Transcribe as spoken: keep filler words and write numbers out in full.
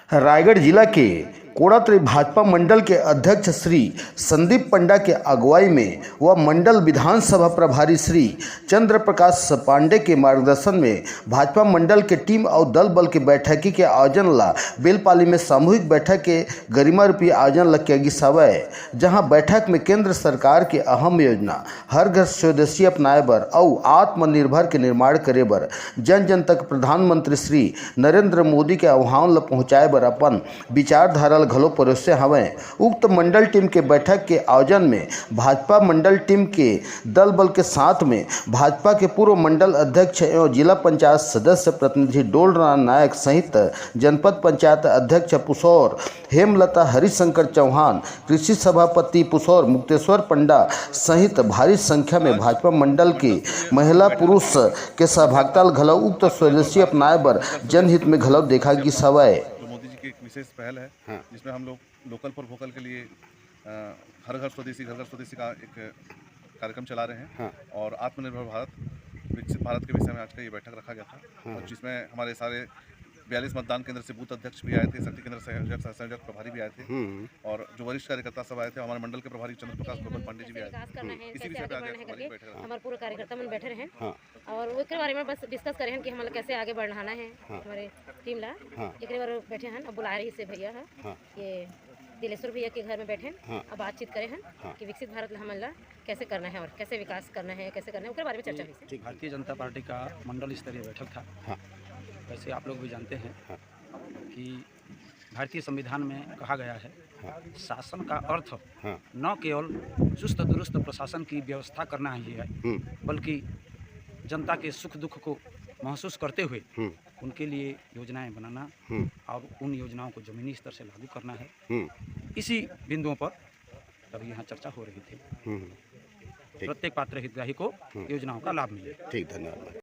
रायगढ़ जिला के कोड़ातरी भाजपा मंडल के अध्यक्ष श्री संदीप पंडा के अगुवाई में व मंडल विधानसभा प्रभारी श्री चंद्र प्रकाश पांडे के मार्गदर्शन में भाजपा मंडल के टीम अउ दल बल के बैठकी के आयोजन ला बेलपाली में सामूहिक बैठक के गरिमा रूपी आयोजन ला किया गिस हवय, जहां बैठक में केंद्र सरकार के अहम योजना हर घर स्वदेशी अपनाए बर अउ आत्मनिर्भर के निर्माण करे बर जन जन तक प्रधानमंत्री श्री नरेंद्र मोदी के आह्वान ल पहुंचाए बर अपन विचारधारा ल घलो परोसे हवय। उक्त मंडल टीम के बैठक के आयोजन में भाजपा मंडल टीम के दल बल के साथ में भाजपा के पूर्व मंडल अध्यक्ष एवं जिला पंचायत सदस्य प्रतिनिधि डोलराम नायक सहित जनपद पंचायत अध्यक्ष पुसौर हेमलता हरिशंकर चौहान, कृषि सभापति पुसौर मुक्तेश्वर पंडा सहित भारी संख्या में भाजपा मंडल के महिला पुरुष के सहभागिता ल घलो उक्त स्वदेशी अपनाए बर जनहित में घलो देखा गिस हवय। तो मोदी जी की एक विशेष पहल है, हाँ। जिसमें हम लोग लोकल फॉर वोकल के लिए, अ, हर घर स्वदेशी, घर घर स्वदेशी का एक कार्यक्रम चला रहे हैं हाँ। और आत्मनिर्भर भारत, विकसित भारत के विषय में आज का ये बैठक रखा गया था हाँ। और जिसमें हमारे सारे बयालीस मतदान केंद्र से बूथ अध्यक्ष भी आए थे, शक्ति केंद्र संयोजक, सह संयोजक प्रभारी भी आए थे हम्म। और जो वरिष्ठ कार्यकर्ता सब आए थे, हमारे मंडल के प्रभारी चंद्र प्रकाश गोपाल पांडे जी भी आए थे। विकास करना है, इसी कैसे विषय पे आगे आज बढ़ना है हमारी करके बैठक रखा। हमारे पूरा कार्यकर्ता मन बैठे रहे हैं हाँ। और ओकरे बारे में बस डिस्कस करे हैं कि हमन ला कैसे आगे बढ़ाना है हाँ। हमारे टीम ला। हाँ। एकरे बर बैठे हैं, अब बुलाए रहिस हे भैया ह। हाँ। ये दिलेश्वर भैया के घर में बैठे हैं, हाँ। अब बातचीत करे हैं हाँ। कि विकसित भारत ला हमन ला कैसे करना है और कैसे विकास करना है, कैसे करना है, ओकरे बारे में चर्चा हुई। ठीक। भारतीय जनता पार्टी का मंडल स्तरीय बैठक था। हाँ। वैसे आप लोग भी जानते हैं हाँ। कि भारतीय संविधान में कहा गया है, हाँ। शासन का अर्थ हाँ। न केवल चुस्त दुरुस्त प्रशासन की व्यवस्था करना ही है, हम्म। बल्कि जनता के सुख दुख को महसूस करते हुए हम्म। उनके लिए योजनाएं बनाना हम्म। और उन योजनाओं को जमीनी स्तर से लागू करना है। हम्म। इसी बिंदुओं पर तभी यहाँ चर्चा हो रही थी। हम्म। ठीक। प्रत्येक पात्र हितग्राही को हम्म। योजनाओं का लाभ मिले। ठीक, धन्यवाद।